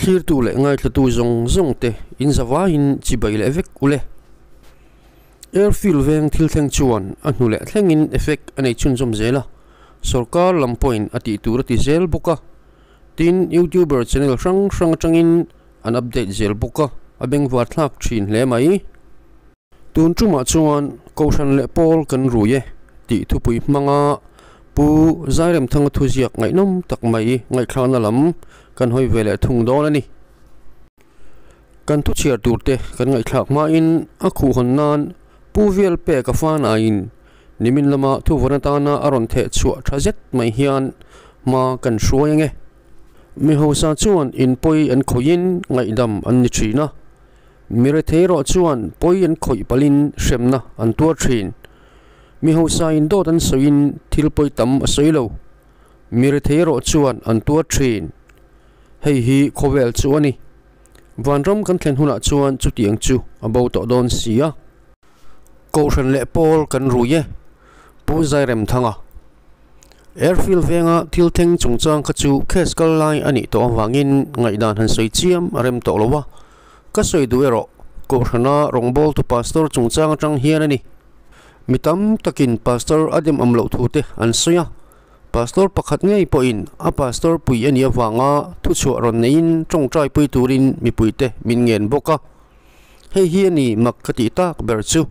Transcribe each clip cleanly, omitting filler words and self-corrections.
Thlirtu leh ngaithlatu zawng zawng te in zavaiin chibai leh vek ule. Airfield veng thil thleng chuan a hnu leh thlengin effect a nei chhunzawm zel a, sorkar lam pawhin a tih tur a ti zel bawk a. Tin, YouTuber channel hrang hrang atangin an update zel bawk a, a bengvar thlak thin hle mai. Tun tumah chuan Kohhran leh Pawl kan rui e tih thupui hmanga Pu Zairemthanga thuziak ngaihnawm tak mai ngaihthlakna lam kan hawi ve leh thung dawn a ni. Kan thu chhiar turte kan ngaihthlak hmain a khuhhawn nan Pu Vialpeka fanaiin nimin lama thuvawn atana a rawn theh chhuah tha zet mai hian hma kan hruai ange. Mi hausa chuan inpawi an khawihin ngaihdam an ni thin a. Mi rethei erawh chuan pawi an khawih palhin hremna an tuar thin. Mi hausain dawt an sawiin thil pawi tam a sawi lo. Mi rethei erawh chuan an tuar thin. Hei hi khawvel chu a ni. Vanram kan thlen hunah chuan chutiang chu a bo tawh dawn si a. Kohhran leh pawl kan rui e, Pu Zairemthanga. Airfield venga thil thleng chungchang kha chu case kal lai a nih tawh avangin ngaihdan han sawi chiam a rem tawh lo a. Ka sawi duh erawh Kohhrana rawngbawltu Pastor chungchang atang hian a ni. Mi tam takin Pastor a dem awm loh thu te an sawi a. Pastor pakhat ngei pawhin a Pastor pui a nih avanga thuchhuah rawn neiin tawngtai pui turin mipuite min ngen bawk a. Hei hi a ni mak ka tih tak ber chu.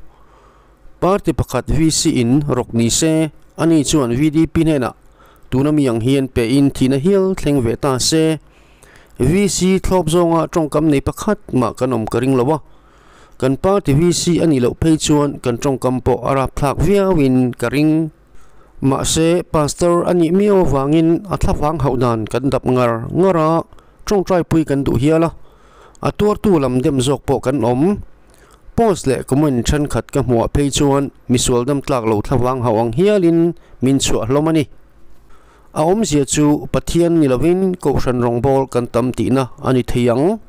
Party pakhat VC in rawk ni se, ani chuan VDP hnenah tuna mi ang hian pe in thihna hial thleng ve ta se. VC thlawp zawnga tawngkam nei pakhat mah kan awm ka ring lo a, kan party VC a nih loh phei chuan kan tawngkam pawh a rapthlak viauin ka ring. Mahse, Pastor a nih miau avangin a thlavang hauh dan kan dap ngar ngar a, tawngtaipui kan duh hial a, a tuartu lam dem zawk pawh kan awm. Post leh comment thenkhat ka hmuah phei chuan misual dam tlak lo thlavang hauh ang hialin min chhuah hlawm a ni. A awmzia chu Pathian ni lovin Kohhran rawngbâwl kan tam tihna a ni thei ang.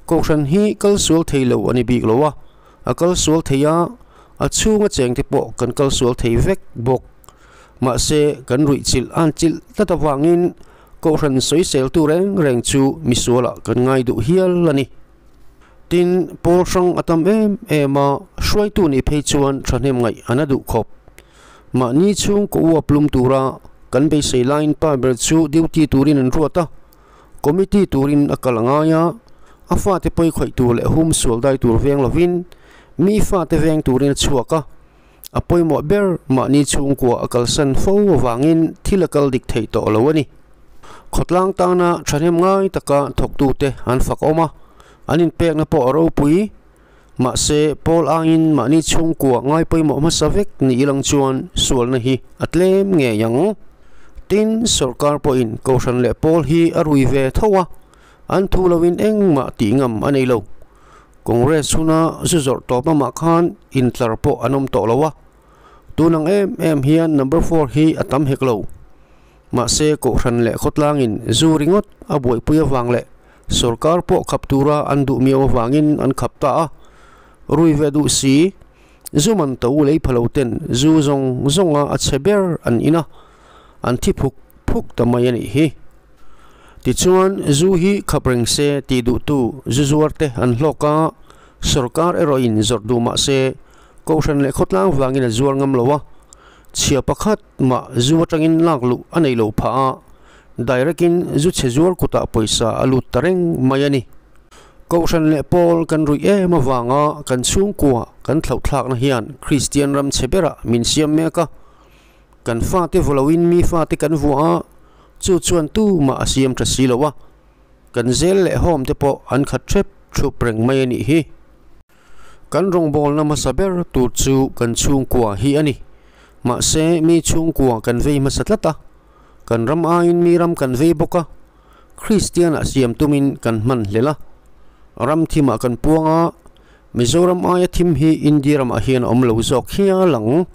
Kohhran hi kal sual thei lo a ni bik lo a, a kal sual thei a, a chhunga chengte pawh kan kal sual thei vek bawk. Mahse, kan ruihchilh an chilh tlat avangin Kohhran sawiseltu reng reng chu misualah kan ngai duh hial a ni. Tin, pawl hrang a tam em em a, hruaitu nih phei chuan thahnem ngaih an a duh khawp. Mahni chhung ka uap lum tura kan beisei laiin pa ber chu duty turin an ruat a, committee turin a kal a ngai a, a fate pawi khawih tur leh hum sual dai tur veng lovin mi fate veng turin a chhuak a, a pawimawh ber mahni chhungkua a kalsan fo avangin thil a kal dik thei tawh lo a ni. Khawtlang tana thahnem ngai taka thawktute an fak awm a, an inpekna pawh a ropui. Mahse, Paul angin mahni chhungkua ngai pawimawh hmasa vek ni ilang chuan sualna hi a tlem ngei ang. Tin, sorkar pawhin Kohhran leh Paul hi a rui ve tho a, an thu loin engmah tih ngam a nei lo. Congress huna zu zawrh tawp amah khan intlar pawh an awm tawh lo a, tun ang em em hian number four hi a tam hek lo. Mahse, Kohhran leh khawtlangin zu ringawt a buaipui avang leh Sorkar pawh khap tura an duh miau avangin an khap ta a, rui ve duh si, zu man to lei pha lo ten zu zawng zawnga a chhe ber an in a, an thi phuk phuk ta mai a nih hi. Tichuan, zu hi khap reng se tih duhtu zu zuar te an hlawk a, sorkar erawhin zawrh duh mah se Kohhran leh khawtlang vangin a zuar ngam lo a, chhia pakhat mah zu atangin lak luh a nei lo phah a, direct in zu chhe zuar kutah pawisa a lut ta reng mai a ni. Kohhran leh pawl kan ruih em avanga kan chhungkua kan thlauhthlakna hian Kristian ram chhe berah min siam mek a, kan fate vaw loin mi fate kan vuah a, chu chuan tumah a siam tha si lo a, kan zel leh home te pawh an khat hrep thup reng mai a nih hi. Kan rawngbawlna hmasa ber tur chu kan chhungkua hi a ni. Mahse, mi chhungkua kan vei hmasa tlat a, kan ram aiin mi ram kan vei bawk a, Kristianah siam tumin kan hman hlel a. Ram thimah kan puang a, Mizoram aia thim hi India ramah hian a awm lo zawk hial ang.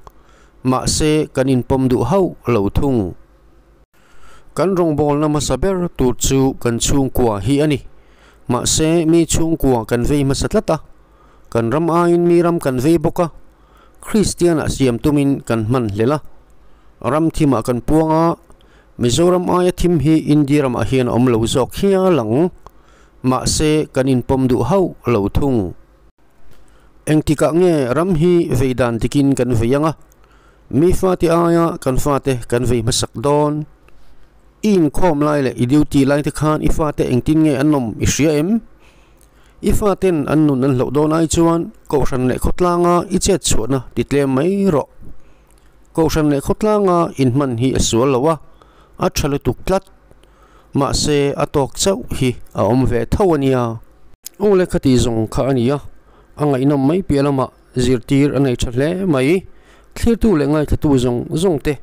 Mahse, kan inpawm duh hauh lo thung. Kan rawngbawlna hmasa ber tur chu kan chhungkua hi a ni. Mahse, mi chhungkua kan vei hmasa tlat a, kan ram aiin mi ram kan vei bawk a, Kristianah siam tumin kan hman hlel a. Ram thimah kan puang a, Mizoram aia thim hi India ramah hian a awm lo zawk hial ang. Mahse kan inpawm duh hauh lo thung. Engtikah nge ram hi vei dan dikin kan vei ang a, mi fate aia kan fate kan vei hmasak dawn? I inkhawm lai leh i duty lai te khan i fate engtin nge an awm i hria em? I faten an nun an hloh dawn ai chuan Kohhran leh khawtlanga i chet chhuahna ti tlem mai rawh. Kohhran leh khawtlanga inhman hi a sual lo a, a tha lutuk tlat. Mahse a tawk chauh hi a awm ve tho a nia. Aw le khati zawng kha a nia, a ngaihnawm mai piah lamah zirtir a nei tha hle mai. Thlirtu leh ngaithlatu zawng zawng te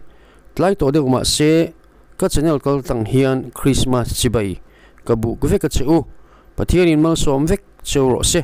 tlai tawh deuh mahse ka channel kal tlang hian Christmas chibai ka buk vek a che u. Pathianin malsawm vek cheu rawh se.